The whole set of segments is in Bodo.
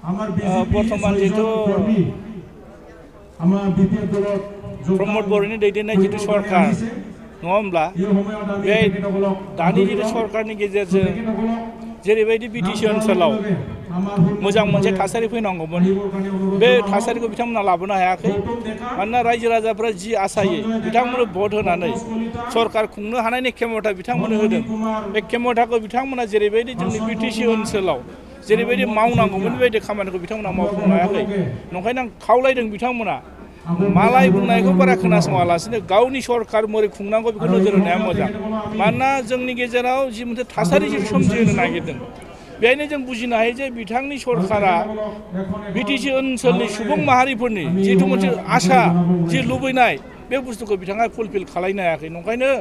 बर्तमान जितु प्रमोद बर'नि दैदेननाय जितु सरकार नङा होमब्ला बे दानि जितु सरकारनि गेजेरजों जेरैबायदि बिटिसि ओनसोलाव मोजां मोनसे थासारि फैनांगौमोन बे थासारिखौ बिथांमोना लाबोनो हायाखै मानोना रायजो राजाफ्रा जि आसायै बिथांमोननो भट होनानै सरकार खुंनो हानायनि खेमथा बिथांमोननो होदों बे खेमथाखौ बिथांमोना जेरैबायदि जोंनि बिटिसि ओनसोलाव जेरैबायदि मावनांगौमोन बेबायदि खामानिखौ बिथांमोना मावफुंनो हायाखै नंखायनो आं खावलायदों बिथांमोना मालाय बुंनायखौ बारा खोनासङालासिनो गावनि सरकार मोरै खुंनांगौ बेखौ नोजोर होनाया मोजां मानोना जोंनि गेजेराव जि मोनसे थासारि जि सोमजिहोनो नागिरदों बेहायनो जों बुजिनो हायो जे बिथांनि सरकारा बिटिसि ओनसोलनि सुबुं माहारिफोरनि जिथु मोनसे आसा जि लुबैनाय बे बुस्थुखौ बिथाङा फुलफिल खालामनो हायाखै नंखायनो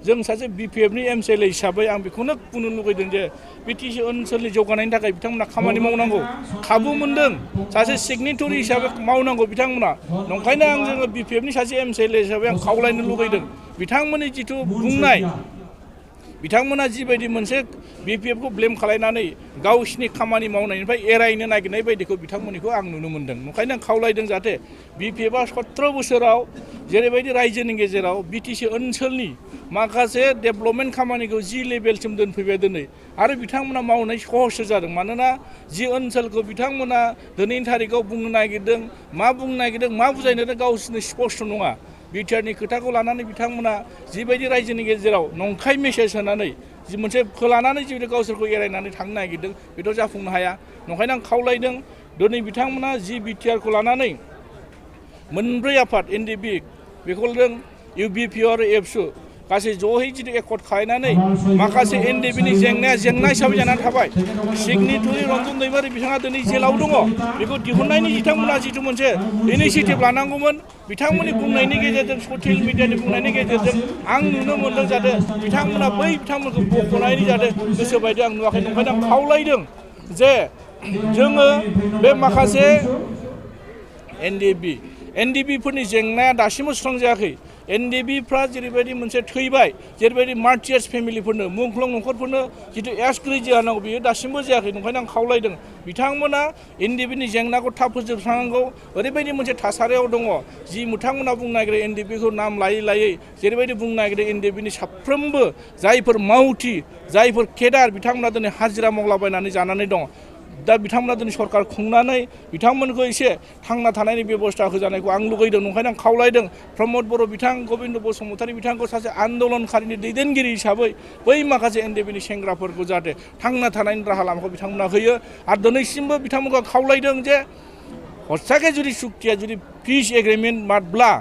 जों सासे बिपिएफनि एमसिएलए हिसाबै आं बेखौनो बुंनो लुगैदों जे बिटिसि ओनसोलनि जौगानायनि थाखाय बिथांमोना खामानि मावनांगौ खाबु मोनदों सासे सिगनेटरि हिसाबै मावनांगौ बिथांमोना नंखायनो आं जोङो बिपिएफनि सासे एमसिएलए हिसाबै आं खावलायनो लुगैदों बिथांमोननि जिथु बुंनाय बिथांमोना जिबायदि मोनसे बिपिएफखौ ब्लेम खालायनानै गावसिनि खामानि मावनायनिफ्राय एरायनो नागिरनाय बायदिखौ बिथांमोननिखौ आं नुनो मोनदों नंखायनो आं खावलायदों जाहाथे बिपिएफआ 17 बोसोराव जेरैबायदि रायजोनि गेजेराव बिटिसि ओनसोलनि माखासे डेभेलपमेन्ट खामानिखौ जि लेभेलसिम दोनफैबाय दिनै आरो बिथांमोना मावनाय सहसो जादों मानोना जि ओनसोलखौ बिथांमोना दिनैनि थारिखआव बुंनो नागिरदों मा बुजायनो गावसोरनो स्पष्ट नङा बिटिआरनि खोथाखौ लानानै बिथांमोना जिबायदि रायजोनि गेजेराव नंखाय मेसेज होनानै जि मोनसे लानानै जिबायदि गावसोरखौ एरायनानै थांनो नागिरदों बेथ' जाफुंनो हाया नंखायनो आं खावलायदों दिनै बिथांमोना जि बिटिआरखौ लानानै मोनब्रै आफाद एनडिएफबि बेखौ जों इउबिपि आरो एबसु गासै जयै जितु एकर्ड खालायनानै माखासे एनडिएफबिनि जेंना हिसाबै जानानै थाबाय सिगनेटरि रन्जन दैमारि बिथाङा दिनै जेलाव दङ बेखौ दिहुननायनि बिथांमोना जितु मोनसे इनिसियेटिभ लानांगौमोन बिथांमोननि बुंनायनि गेजेरजों ससियेल मिडियानि बुंनायनि गेजेरजों आं नुनो मोनदों जाहाथे बिथांमोना बिथांमोनखौ बख'नायनि जाहाथे गोसो बायदि आं नुवाखै नंखायनो आं खावलायदों जे जोङो बे माखासे एनडिएफबिफोरनि जेंनाया दासिमबो सुस्रां जायाखै एनडिएफबिफ्रा जेरैबायदि मोनसे थैबाय जेरैबायदि मार्टियार्स फेमिलिफोरनो मुंख्लं न'खरफोरनो जितु एसग्रेड जानांगौ बेयो दासिमबो जायाखै नंखायनो आं खावलायदों बिथांमोना एनडिएफबिनि जेंनाखौ थाब फोजोबस्रांनांगौ ओरैबायदि मोनसे थासारियाव दङ जि बिथांमोना बुंनो नागिरो एनडिएफबिखौ नाम लायै जेरैबायदि बुंनो नागिरो एनडिएफबिनि साफ्रोमबो जायफोर मावथि जायफोर केडार बिथांमोना दिनै हाजिरा मावलाबायनानै जानानै दङ दा बिथांमोना दिनै सरकार खुंनानै बिथांमोनखौ एसे थांना थानायनि बेबस्था होजानायखौ आं लुगैदों नंखायनो आं खावलायदों प्रमद बर' बिथां गबिन्द बसुमतारी बिथांखौ सासे आन्दलनकारिनि दैदेनगिरि हिसाबै बै माखासे एनडिएफबिनि सेंग्राफोरखौ जाहाथे थांना थानायनि राहा लामाखौ बिथांमोना होयो आरो दिनैसिमबो बिथांमोनखौ खावलायदों जे हस्साके जुदि सुक्तिया जुदि पिस एग्रिमेन्ट मादब्ला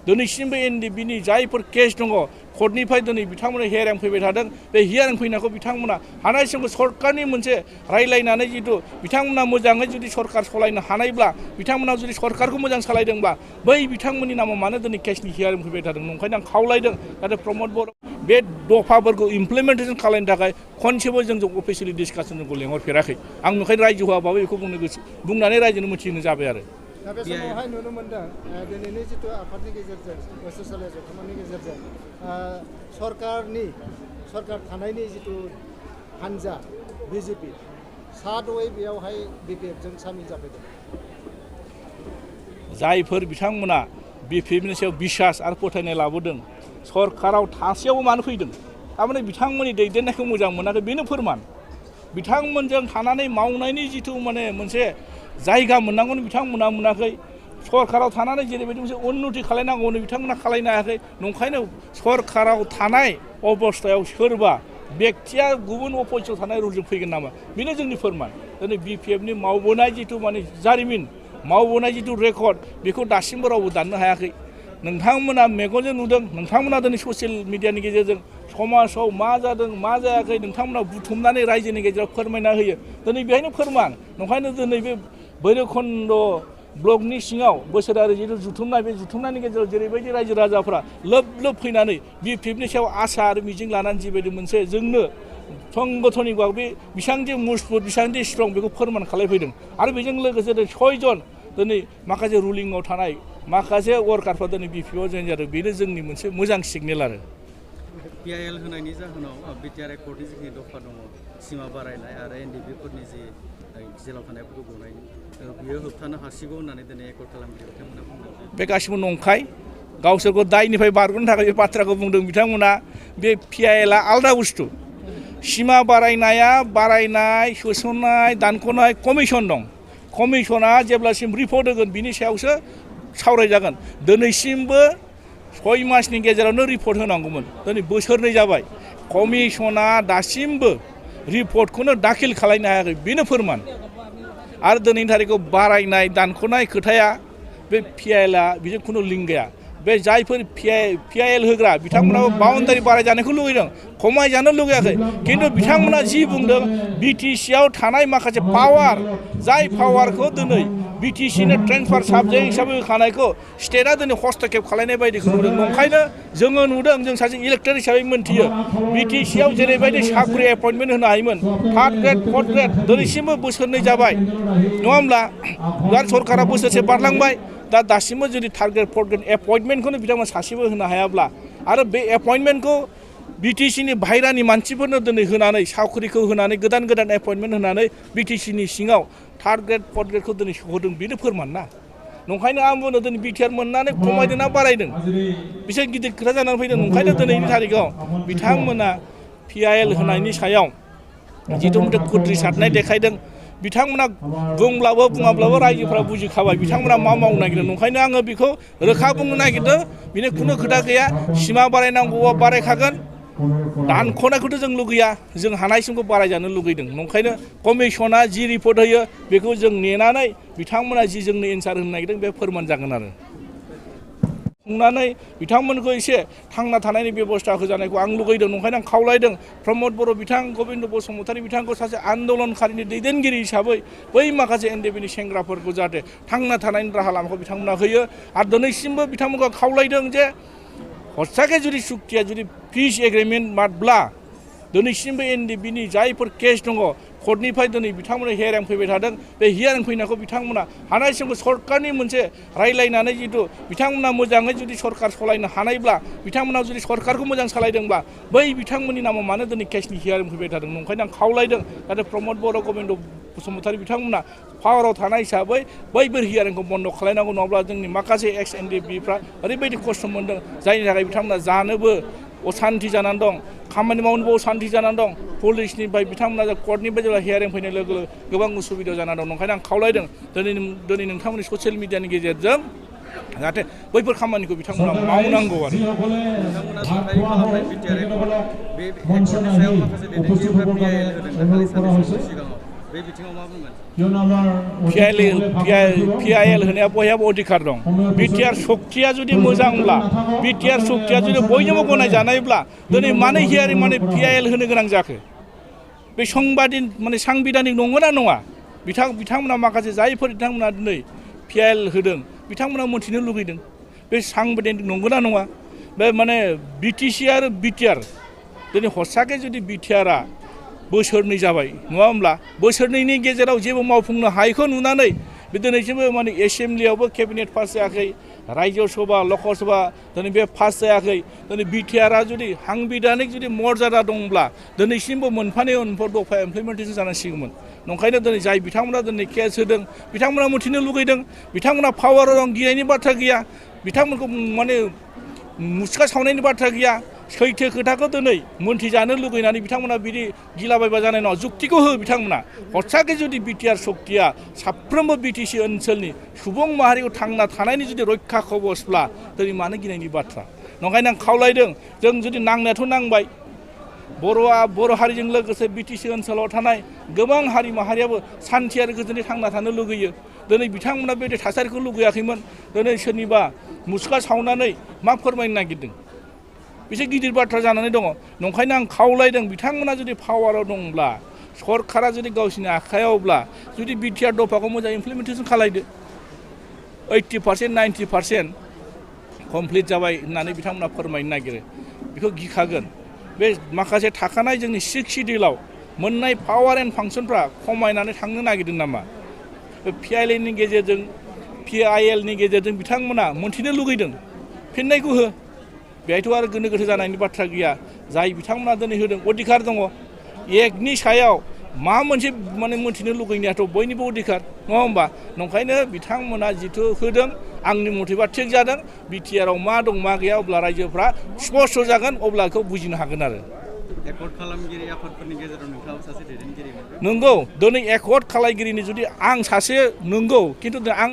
दिनैसिमबो एनडिएफबिनि जायफोर केस दङ कर्टनिफ्राय दिनै बिथांमोना हियारिं फैबाय थादों बे हियारिं फैनायखौ बिथांमोना हानायसिमबो सरकारनि मोनसे रायलायनानै जितु बिथांमोना मोजाङै जुदि सरकार सालायनो हानायब्ला बिथांमोना जुदि सरकारखौ मोजां सालायदोंबा बै बिथांमोननि नामाव मानो दिनै केसनि हियारिं फैबाय थादों नंखायनो आं खावलायदों जाहाथे प्रमद बर' बे दफाफोरखौ इमप्लिमेन्टेसन खालामनो थाखाय खनसेबो जों अफिसियेलि डिसकासन जोंखौ लेंहरफेराखै आं ओंखायनो रायजो होआबाबो बेखौ बुंनानै रायजोनो मिथिहोनो जाबाय आरो दा बे समावहाय नुनो मोनदों दिनैनि जितु आफादनि गेजेरजों ससियेल जथुम्मानि गेजेरजों सरकार थानायनि जितु हान्जा बिजेपि सादयै बेयावहाय बिपिएफजों सामिल जाफैदों जायफोर बिथांमोना बिपिएफनि सायाव बिसास आरो फोथायनाय लाबोदों सरकाराव थासेयावबो मानो फैदों थारमाने बिथांमोननि दैदेननायखौ मोजां मोनाखै बेनो फोरमान बिथांमोनजों थानानै मावनायनि जितु माने मोनसे जायगा मोननांगौनि बिथांमोना मोनाखै सरकाराव थानानै जेरैबायदि मोनसे उन्नति खालायनांगौनि बिथांमोना खालायनो हायाखै नंखायनो सरकाराव थानाय अबस्थायाव सोरबा बेक्तिया गुबुन अफिसाव थानाय रुलजों फैगोन नामा बेनो जोंनि फोरमान दिनै बिपिएफनि मावबोनाय जितु माने जारिमिन मावबोनाय जितु रेकर्ड बेखौ दासिमबो रावबो दाननो हायाखै नोंथांमोना मेगनजों नुदों नोंथांमोना दिनै ससियेल मिडियानि गेजेरजों समाजाव मा जादों मा जायाखै नोंथांमोना बुथुमनानै रायजोनि गेजेराव फोरमायना होयो दिनै बेहायनो फोरमान नंखायनो दिनै बे भैरबखुन्द ब्लकनि सिङाव बोसोरारि जितु जुथुमनाय बे जुथुमनायनि गेजेराव जेरैबायदि रायजो राजाफ्रा लोब फैनानै बिपिएफनि सायाव आसा आरो मिजिं लानानै जिबायदि मोनसे जोंनो संगठननि बे बेसेबांदि मजबुत बेसेबांदि स्ट्रं बेखौ फोरमान खालामफैदों आरो बेजों लोगोसे 6 जन दिनै माखासे रुलिंआव थानाय माखासे वर्कारफ्रा दिनै बिपिएफआव जयेन जादों बेनो जोंनि मोनसे मोजां सिगनेल आरो पिआइएल होनायनि जाहोनाव बिटिआर एकर्डनि जिखिनि दफा दङ सिमा बारायनाय आरो एनडिएफबिफोरनि जि जेलाव थानायफोरखौ गनायनि बियो होबथानो हासिगौ होननानै दिनै एकर्ड खालामगिरि बिथांमोना बुंदों। बे गासिबो नंखाय गावसोरखौ दायनिफ्राय बारग'नो थाखाय बे बाथ्राखौ बुंदों बिथांमोना। बे PILआ आलादा बुस्थु। सिमा बारायनाय सोसननाय दानख'नाय कमिसन दं। कमिसना जेब्लासिम रिपर्ट होगोन बिनि सायावसो सावरायजागोन। दिनैसिमबो 6 मासनि गेजेरावनो रिपर्ट होनांगौमोन। दिनै बोसोरनै जाबाय। कमिसना दासिमबो रिपर्टखौनो दाखिल खालामनो हायाखै। बेनो फोरमान। आरो दिनैनि थारिखआव बारायनाय दानख'नाय खोथाया बे PILआ बेजों खुनु लिंक गैया। बे जायफोर PIL होग्रा बिथांमोनाबो बाउन्डारि बाराय जानायखौ लुगैदों, खमायजानो लुगैयाखै। खिन्थु बिथांमोना जि बुंदों BTCआव थानाय माखासे पावार, जाय पावारखौ दिनै BTCनो ट्रेन्सफार साबजेक्ट हिसाबै होखानायखौ स्टेटआ दिनै हस्तक्षेप खालामनाय बायदिखौ नुदों। नंखायनो जोङो नुदों, जों सासे इलेक्टेड हिसाबै मोनथियो BTCआव जेरैबायदि साख्रि एपइन्टमेन्ट होनो हायोमोन 3rd ग्रेड 4th ग्रेड दिनैसिमबो बोसोरनै जाबाय नङा होमब्ला? आरो सरकारा बोसोरसे बारलांबाय। दासिमबो जुदि 3rd ग्रेड 4th ग्रेड एपइन्टमेन्टखौनो बिथांमोना सासेबो होनो हायाब्ला, आरो बे एपइन्टमेन्टखौ BTCनि बाहेरानि मानसिफोरनो दिनै होनानै साख्रिखौ होनानै गोदान एपइन्टमेन्ट होनानै BTCनि सिङाव 3rd ग्रेड 4th ग्रेडखौ दिनै होदों, बेनो फोरमान ना। नंखायनो आं बुंनो दिनै BTR मोननानै खमायदों ना बारायदों, बिसोर गिदिर खोथा जानानै फैदों। नंखायनो दिनैनि थारिखआव बिथांमोना PIL होनायनि सायाव जिथु मोनसे खुद्रि सारनाय देखायदों, बिथांमोना बुङाब्लाबो रायजोफ्रा बुजिखाबाय बिथांमोना मा मावनो नागिरदों। नंखायनो आङो बेखौ रोखा बुंनो नागिरदों, बेनि खुनु खोथा गैया। सिमा बारायनांगौआ बारायखागोन। दानख'नायखौथ' जों लुगैया, जों हानायसिमखौ बारायजानो लुगैदों। नंखायनो कमिसना जि रिपर्ट होयो बेखौ जों नेनानै बिथांमोना जि जोंनो एन्सार होनो नागिरदों बे फोरमान जागोन आरो। खुंनानै बिथांमोनखौ एसे थांना थानायनि बेबस्था होजानायखौ आं लुगैदों। नंखायनो आं खावलायदों प्रमद बर' बिथां, गबिन्द बसुमतारी बिथांखौ सासे आन्दलनखारिनि दैदेनगिरि हिसाबै बै माखासे NDFBनि सेंग्राफोरखौ जाहाथे थांना थानायनि राहा लामाखौ बिथांमोना होयो। आरो दिनैसिमबो बिथांमोनखौ खावलायदों जे हस्साके जुदि सुक्तिया जुदि पिस एग्रिमेन्ट मादब्ला दिनैसिमबो NDFBनि जायफोर केस दङ कर्टनिफ्राय दिनै बिथांमोना हियारिं फैबाय थादों। बे हियारिं फैनायखौ बिथांमोना हानायसिमबो सरकारनि मोनसे रायलायनानै जिथु बिथांमोना मोजाङै जुदि सरकार सालायनो हानायब्ला, बिथांमोना जुदि सरकारखौ मोजां सालायदोंब्ला बै बिथांमोननि नामाव मानो दिनै केसनि हियारिं फैबाय थादों। नंखायनो आं खावलायदों जाहाथे प्रमद बर' गबिन्द बसुमतारी बिथांमोना पावाराव थानाय हिसाबै बैफोर हियारिंखौ बन्द' खालायनांगौ। नङाब्ला जोंनि माखासे Ex NDFBफ्रा ओरैबायदि खस्थ' मोनदों, जायनि थाखाय बिथांमोना जानोबो असान्ति जानानै दं, खामानि मावनोबो असान्ति जानानै दं। पुलिसनिफ्राय बिथांमोना कर्टनिफ्राय जेब्ला हियारिं फैनाय लोगो लोगो गोबां उसुबिदा जानानै दं। नंखायनो आं खावलायदों दिनै नोंथांमोननि ससियेल मिडियानि गेजेरजों जाहाथे बैफोर खामानिखौ बिथांमोना मावनांगौ आरो। नोंथांमोना जथाय खालामनाय BTR एकर्ड, बे एकर्डनि सायाव माखासे दैदेनगिरिफ्रा PIL होदों दाखालि साननैसो सिगाङाव, बे बिथिङाव मा बुंगोन? PIL होनाया बयहाबो अधिकार दं। BTR सक्तिया जुदि मोजांब्ला, BTR सक्तिया जुदि बयजोंबो गनायजानायब्ला दिनै मानो हियारिं माने PIL होनो गोनां जाखो? बे सांबिधानिक नंगौना नङा? बिथांमोना माखासे जायफोर बिथांमोना दिनै PIL होदों बिथांमोना मोनथिनो लुगैदों बे सांबिधानिक नंगौना नङा? बे BTC आरो BTR दिनै हस्साके जुदि BTRआ बोसोरनै जाबाय नङा होमब्ला? बोसोरनैनि गेजेराव जेबो मावफुंनो हायैखौ नुनानै बे दिनैसिमबो एसेमब्लियावबो केबिनेट पास जायाखै, रायजो सभा लकसभा दिनै बे पास जायाखै। दिनै BTRआ जुदि सांबिधानिक जुदि मर्यादा दंब्ला दिनैसिमबो मोनफानि मोनफा दफा इमप्लिमेन्टेसन जानांसिगौमोन। नंखायनो दिनै जाय बिथांमोना दिनै केस होदों बिथांमोना मिथिनो लुगैदों, बिथांमोना पावार दं, गिनायनि बाथ्रा गैया, बिथांमोनखौ मुसुखा सावनायनि बाथ्रा गैया। सैथो खोथाखौ दिनै मोनथिजानो लुगैनानै बिथांमोना बिदि गिलाबायबा जानाय नङा। जुक्तिखौ हो बिथांमोना। हस्साके जुदि BTR सक्तिया साफ्रोमबो BTC ओनसोलनि सुबुं माहारिखौ थांना थानायनि जुदि रैखा कबचब्ला दिनै मानो गिनायनि बाथ्रा? नंखायनो आं खावलायदों, जों जुदि नांनायाथ' नांबाय, बर' हारिजों लोगोसे BTC ओनसोलाव थानाय गोबां हारि माहारियाबो सान्थि आरो गोजोनै थांना थानो लुगैयो। दिनै बिथांमोना बे थासारिखौ लुगैयाखैमोन। दिनै सोरनिबा मुसुखा सावनानै मा फोरमायनो नागिरदों? बिसोर गिदिर बाथ्रा जानानै दङ। नंखायनो आं खावलायदों बिथांमोना जुदि पावाराव दंब्ला, सरकारा जुदि गावसिनि आखायावब्ला जुदि BTR दफाखौ मोजां इमप्लिमेन्टेसन खालायदो। 80% 90% कमप्लिट जाबाय होननानै बिथांमोना फोरमायनो नागिरो। बेखौ गिखागोन। बे माखासे थाखानाय जोंनि 6 सिडिउलाव मोननाय पावार एन्ड फांसनफ्रा खमायनानै थांनो नागिरदों नामा? बे PILनि गेजेरजों बिथांमोना मोनथिनो लुगैदों, फिननायखौ हो। बेहायथ' आरो गोनो गोथो जानायनि बाथ्रा गैया। जाय बिथांमोना दिनै होदों अधिकार दङ। एक्टनि सायाव मा मोनसे माने मोन्थिनो लुगैनायाथ' बयनिबो अधिकार नङा होमबा नंखायनो बिथांमोना जिथु होदों आंनि मथेबा थिग जादों बिटिआरआव मा दं मा गैया अब्ला रायजोफ्रा स्पस्ट जागोन अब्ला बेखौ बुजिनो हागोन आरो एकर्ड खालामगिरि आफादफोरनि गेजेराव नोंथाङाबो सासे दैदेनगिरि नंगौ दिनै एकर्ड खालामगिरिनि जुदि आं सासे नंगौ खिन्थु आं